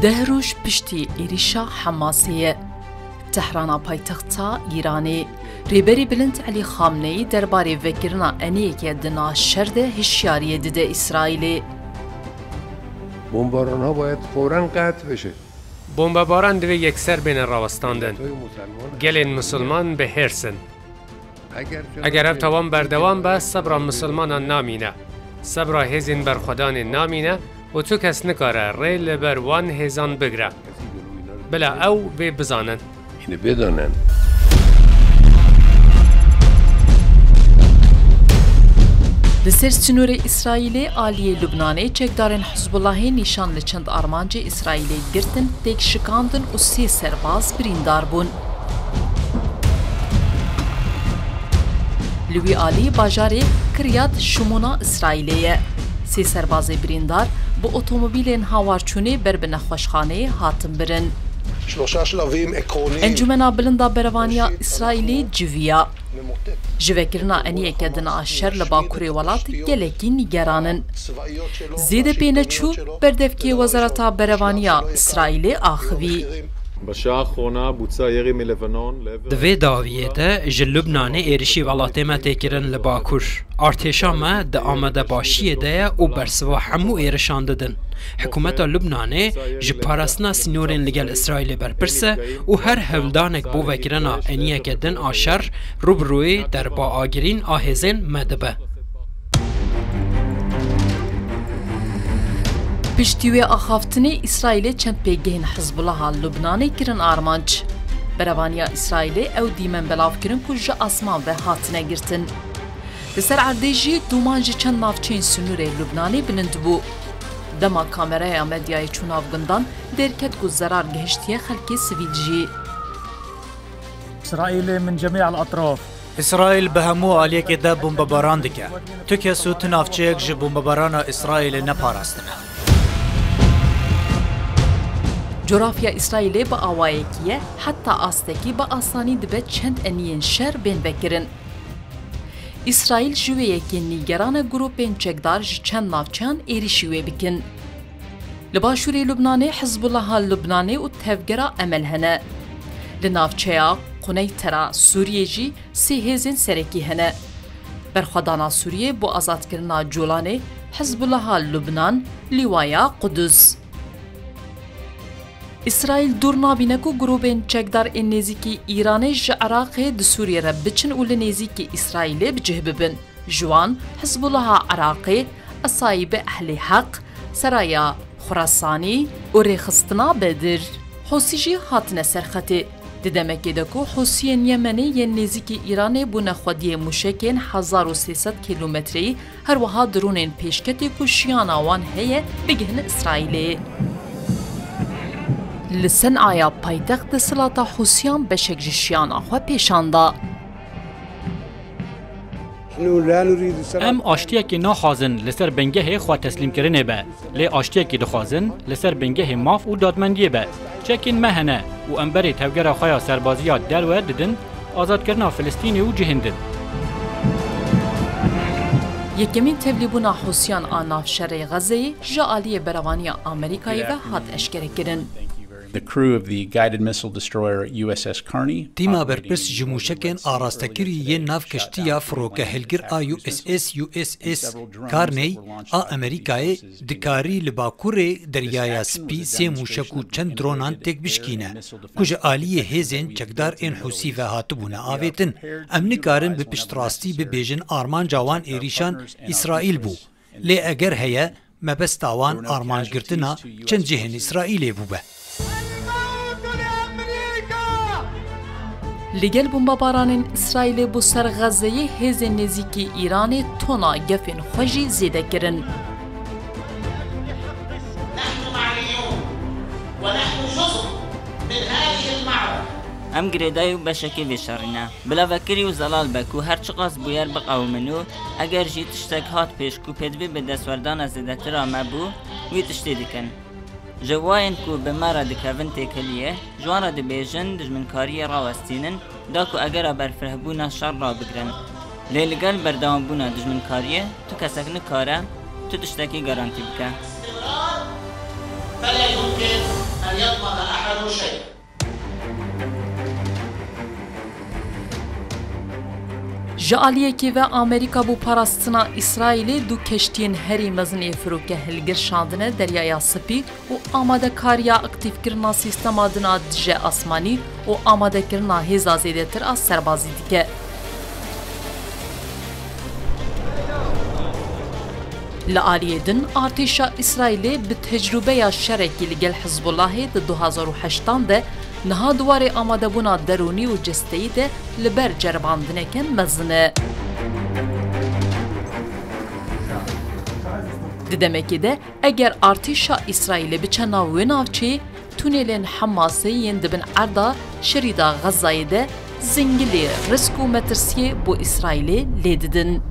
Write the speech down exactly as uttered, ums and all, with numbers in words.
Deh roj piştî êrîşa Hemasê ye. Tehrana paytexta Îranê. Rêberê Bilind Elî Xamneyî derbarê vekirina eniyeke di na şer de hişyariyê dide Îsraîlê. بمباران‌ها باید فوراً قطع بشه. Bombebaran divê yekser bêne rawestandin. Gelên misilman bi hêrs in. Eger ev tewam berdewam be, sebra misilmanan namîne. Sebra hêzên berxwedanê namîne û tu kes nikare rê li ber wan hêzan bigire. Bila ew vê bizanin. Yine bedonen. Li ser sînorê Îsraîlê aliyê Lubnanê çekdarên Hizbullahê nîşan li çend armancê Îsraîlê girtin, têk şikandin û sê serbaz birîndar bûn. Li wî alî bajarê Kiryat Şimûna Îsraîlê ye. Sê serbazê birîndar bi otomobîlên hawarçûnê ber bi nexweşxaneyê hatin birin. Encûmena Bilind a Berevaniya Îsraîlê civiya. Ji vekirina eniyeke din a şer li bakurê welat gelekî nîgeran in. Zêde pê neçû, berdevkê Wezareta Berevaniya Îsraîlê axivî. בשעה האחרונה בוצע ירי מלבנון לעבר Di vê dawiyê de ji Lubnanê êrişî welatê me tê kirin li Bakur. Artêşa me di amadebaşiyê de ye û bersiva hemû êrişan didin. Hikûmeta Lubnanê ji parastina sînorên li gel Îsraîlê berpirs e û her hewldanek bo vekirina eniyeke din a şer rû bi rûyê derba agirîn a hêzên me dibe. Piştî wê axaftinê Îsraîlê çend pêgehên Hizbullaha Lubnanê kirin armanc. Berevaniya Îsraîlê ew dîmen belav kirin ku ji asman ve hatine girtin. Li ser erdê jî dûman ji çend navçeyên sinûrê Lubnanê bilind bû. Dema kameraya medyayê çû nav gundan, derket ku zerar gihiştiye xelkê sivîl jî. إسرائيل من جميع الأطراف. Îsraîl bi hemû aliyekê de bombebaran dike. Tu kes û tu navçeyek ji bombebarana Îsraîlê neparastine. Coğrafya Îsraîlê bi awayekî ye, heta astekî bi asanî dibe çend eniyên şer bên vekirin. Îsraîl ji wê yekê nîgeran e grûpên çekdar ji çend navçeyan êrîşî wê bikin. Li başûrê Lubnanê Hizbullaha Lubnanê û Tevgera Emel hene. Li navçeya Quneytera Sûriyê jî sê hêzên serekî hene. Berxwedana Sûriyê bo azadkirina Colanê, Hizbullaha Lubnan, Lîwaya Qudus. Îsraîl dûr nabîne ku grûbên çekdar ên nêzîkî Îranê ji Iraqê di Sûriyê re biçin û li nêzîkî Îsraîlê bi cih bibin. Ji wan Hizbullaha Iraqê, Esayîbe Ehlê Heq, Seraya Xurasanî û Rêxistina Bedir. Hûsî jî hatine ser xetê. Di demekê de ku Hûsiyên Yemenê yên nêzîkî Îranê bûne xwediyê mûşekên hezar û sê sed kîlometreyî, her wiha dronên pêşketê ku şiyana wan heye, bigihine Îsraîlê. Li Sen'aya paytext desthilata Hûsiyan beşek ji şiyana xwe pêşan da. Em aştiyekê naxwazin li ser bingehê xwe teslîmkirinê be, lê aştiyekê dixwazin li ser bingehê maf û dadmendiyê be. Çekên me hene û em berê tevgera xwe ya serbazî ya derve didin, azadkirina Filistînê û cihên din. Yekemîn tevlîbûna Hûsiyan a nav şerê Xezeyê ji aliyê berevaniya Amerîkayê ve hat eşkerekirin. The crew of the guided missile destroyer U S S Carney. Tîma berpirs ji mûşekên arastekirî yên nav kiştiya firoke hilgir a U S S U S S Carney a Amerîkayê dikarî li bakurê Deryaya Spî sê mûşek û çend dronan têk bişkîne, ku ji aliyê hêzên çekdar ên Hûsî ve hatibûne avêtin. Em nikarin bi piştrastî bibêjin armanca wan êrîşan Îsraîl bû. Lê eger heye, mebesta wan armancgirtina çend cihên Îsraîlê bûbe. Li gel bombebaranên Îsraîlê bo ser Xezeyê hêzên nêzîkî Îranê tona gefên xwe jî zêde kirin. Em girêdayî û beşekê vê şerî ne. Bila vekirî û zelal be ku her çiqas bûyer biqewimin û eger jî tiştek hat pêş ku pêdivî bi destwerdana zêdetir a me bû, wî tiştê dikin. Ji wayên ku bi me re dikevin têkiliyê, ji wan re dibêjin dijminkariyê rawestînin, da ku egera berfirehbûna şer rabigirin. Lê li gel berdewambûna dijminkariyê tu kesek nikare tu tiştekî garantî bike. فلا يمكن Ji aliyekê ve Amerîka bo parastina Îsraîlê du keştiyên herî mezin ê firoke hilgir şandine Deryaya Spî û amadekariya aktîfkirina sîstema din a dije asmanî û amadekirina hêza zêdetir a serbazî dike. Li aliyê din, artêşa Îsraîlê bi tecrûbeya şerekî li gel Hizbullahê di du hazar û heştan de niha di warê amadebûna derûnî û cisteyî de li ber ceribandineke mezin e. Di demekê de, eger artêşa Îsraîlê biçe nav wê navçeyê, tunelên Hemasê yên di bin erda şerîda Xezayê de zingilê risk û metirsiyê bo Îsraîlê lê didin.